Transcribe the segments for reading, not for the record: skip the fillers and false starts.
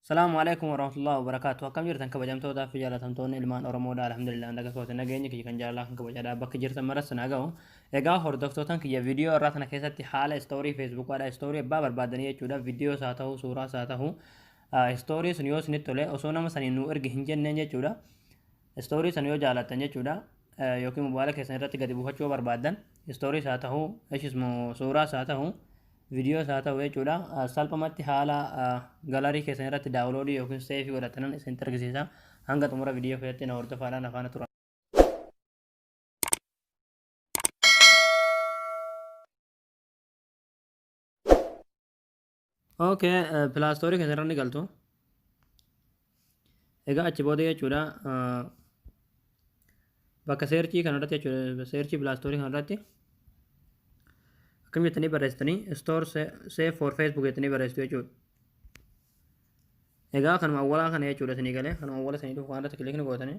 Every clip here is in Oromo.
Salaamu alaikum warahmatullahi wabarakatuh. Akkam jirtan kabajamtootaa fi jaalatamtoonni ilmaan Oromoodha. Alhamdulillah, naga kooti, nageenyi kiyya kan jaalalaa kan kabajaadha. Bakka jirtan maras na ga'u. Egaa hordoftootan kiyya, viidiyoo irraa kana keessatti haala story Facebookaadha. Story abbaa barbaadanii jechuudha. Viidiyoos haa ta'u, suuraas haa ta'u. Story sun yoo isinitti tole, osoo nama saniin nuu ergi hin jenneen jechuudha. Story sana yoo jaalattan jechuudha. Yookiin mobaayila keessan irratti gadi buufachuu yoo barbaaddan, stories haa ta'u, ishismoo suuraas haa ta'u, viidiyoos haa ta'u jechuudha. Salphumatti haala gallery keessan irratti download yookiin save godhatanan isinitti argisiisa. Hanga xumura viidiyoo keessatti na hordofaadhaan afaana tura. Okay, Play Store keessan irra ni galtu. Egaa achi booda jechuudha, bakka search kanarratti jechuudha, search Play Store kanarratti akkam jettanii barreessitanii? Store save for Facebook jettanii barreessitu jechuudha. Egaa kanuma awwalaa kana jechuudha isinii galee, kanuma awwala isinii dhufu kanarratti click ni gootanii,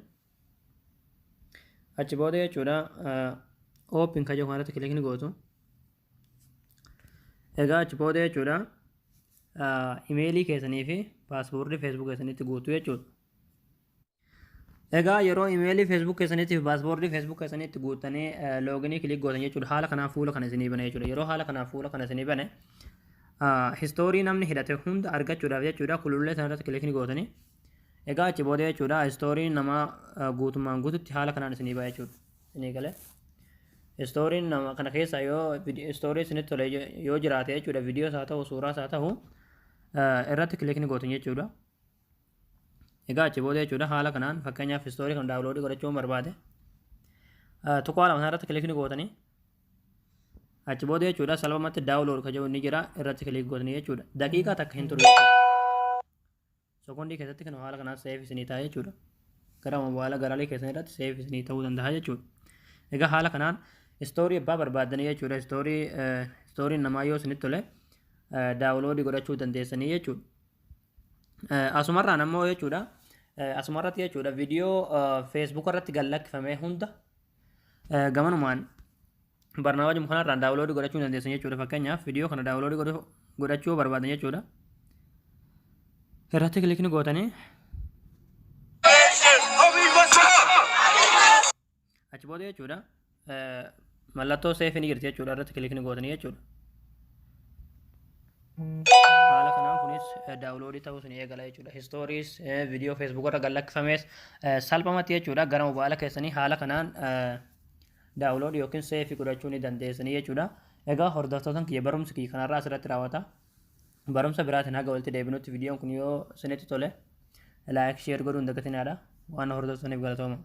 achi booda jechuudha open ka jedhu kanarratti click ni gootu. Egaa achi booda jechuudha imeelii keessanii fi password Facebook keessanitti guutuu jechuudha. Egaa yeroo imeelii Facebook keessanitti fi password Facebook keessanitti guuttanii login click gootan jechuudha, haala kanaan fuula kana isinii bane jechuudha. Yeroo haala kanaan fuula kana isinii bane, story namni hidhate hunda argachuudhaaf jechuudha kulullee sanarratti click ni gootanii. Egaa achi booda jechuudha storyn namaa guutummaan guututti haala kanaan isinii ba'a jechuudha. Isinii galee. Storyn nama kana keessa yoo story isinitti tole yoo jiraate jechuudha, viidiyoos haa ta'u, suuraas haa ta'u, irratti click ni gootan jechuudha. Egaa achi booda jechuudha haala kanaan, fakkeenyaaf story kana download godhachuu barbaade, tuqaa lama irratti click ni gootanii, achi booda jechuudha salphumatti download ka jedhu ni jira, irratti click gootanii jechuudha. Daqiiqaa takka hin turu jechuudha. Sekondii keessatti kan haala kanaan save isinii ta'a jechuudha. Gara mobaayila gallery keessan irratti save isinii ta'uu danda'a jechuudha. Egaa haala kanaan story abbaa barbaadanii jechuudha. Storyn namaa yoo isinitti tole download godhachuu dandeessanii jechuudha. Asumarraan ammoo jechuudha, asumarratti jechuudha, viidiyoo Facebook irratti gad lakkifame hunda gamanumaan barnaamija kanarraan download godhachuu dandeessan jechuudha. Fakkeenyaaf viidiyoo kana download godhachuu barbaadan jechuudha. Irratti click ni gootanii, achi booda jechuudha mallattoo save ni jirti jechuudha, irratti click ni gootanii jechuudha. Haala kanaan kunis download ta'uu sun eegala jechuudha. Storys viidiyoo Facebook irra gad lakkifames salphumatti jechuudha gara mobaayila keessanii haala kanaan download yookiin save godhachuu ni dandeessanii jechuudha. Egaa hordoftoota kiyya, barumsi kiyya kanarraa asirratti raawwata. Barumsa biraatiin haga walitti deebinutti, viidiyoon kun yoo isinitti tole like, share godhuu hin dagatinaadha. Waan hordoftaniif galatooma.